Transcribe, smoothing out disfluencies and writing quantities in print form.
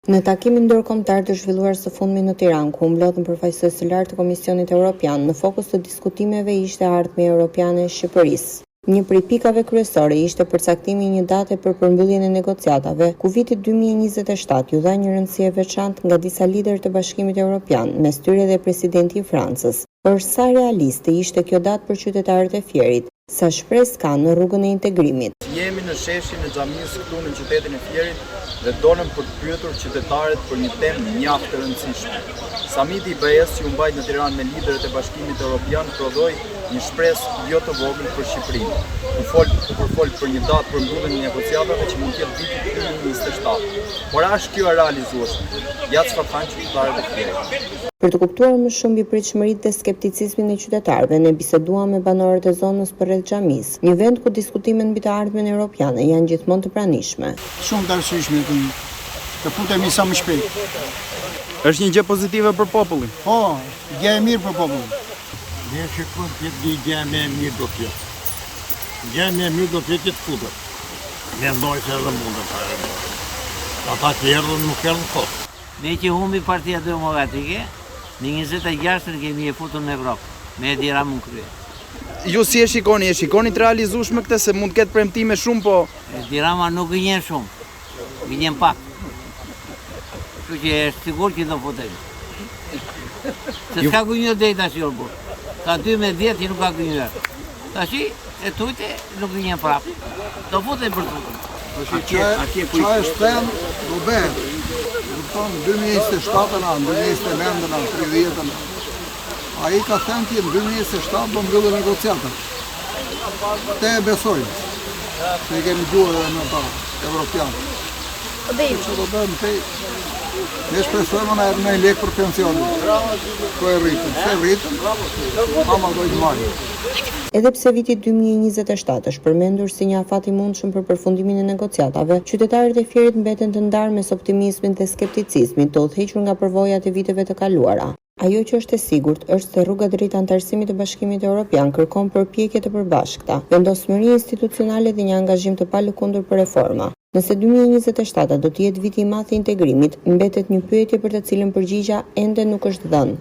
Në takimin ndërkombëtar të zhvilluar së fundmi në Tiranë, ku u mblodhën përfaqësues të lartë të Komisionit Europian, në fokus të diskutimeve ishte e ardhmja europiane e Shqipërisë. Një prej pikave kryesore ishte përcaktimi i një date për përmbylljen e negociatave, ku vitit 2027 iu dha një rëndësi e veçantë nga disa liderë të Bashkimit Europian, mes tyre dhe presidenti i Francës. Por sa realiste ishte kjo datë për qytetarët e Fierit? Sa shpresë ka në rrugën e integrimit? Jemi në sheshin e xhamisë këtu në qytetin e Fierit dhe dolëm për të pyetur qytetarët për një temë mjaft të rëndësishme. Samiti i BE-së që u mbajt në Tiranë me liderët e Bashkimit Europian prodhoi një shpresë jo të vogël për Shqipërinë. U fol u përfol për një datë për mbylljen e negociatave që mund të jetë viti 2027. Por a është kjo e realizueshme? Ja çfarë thanë qytetarët e Fierit. Për të kuptuar më shumë mbi pritshmëritë dhe skepticizmin e qytetarëve, ne biseduam me banorët e zonës përreth xhamisë, një vend ku diskutimet mbi të ardhmen europiane janë gjithmonë të pranishme. Shumë të arsyeshme të të futemi sa më shpejt. Është një gjë pozitive për popullin. Po, gjë e mirë për popullin. Ne shikojmë të jetë një gjë më e mirë do të jetë. Gjë më e mirë do të jetë që të futet. Mendoj se edhe mundet ta Ata që erdhën nuk erdhën kot. Meqë humbi Partia Demokratike, në 26-ën kemi e futur në Evropë, me Edi Ramën në krye. Ju si e shikoni, e shikoni të realizueshme këtë se mund të ketë premtime shumë, po Edi Rama nuk gënjen shumë, gënjen pak. Kështu që është sigur që do futemi. Se s'ka gënjyer deri tash o burrë. Ka 12 vjet që nuk ka gënjyer. Tashi e tujte nuk gënjen prapë. Do futemi për të futur. Tashi që ça është thënë, do bëhet. Kupton, 2027-ën, 2029-ën, 30-ën. Ai ka thënë që në 2027 do mbyllë negociatat. Te e besojmë, se i kemi gjuhë edhe në ta evropian. Që do bëhet më tej, ne shpresojmë na erdhë një lek për pensionin. Po e rritën, se rritën, ama do i të marrim. Edhe pse viti 2027 është përmendur si një afat i mundshëm për përfundimin e negociatave, qytetarët e Fierit mbeten të ndarë mes optimizmit dhe skepticizmit, të udhëhequr nga përvojat e viteve të kaluara. Ajo që është e sigurt është se rruga drejt anëtarësimit të Bashkimit Evropian kërkon përpjekje të përbashkëta, vendosmëri institucionale dhe një angazhim të palëkundur për reforma. Nëse 2027 do të jetë viti i madh i integrimit, mbetet një pyetje për të cilën përgjigja ende nuk është dhënë.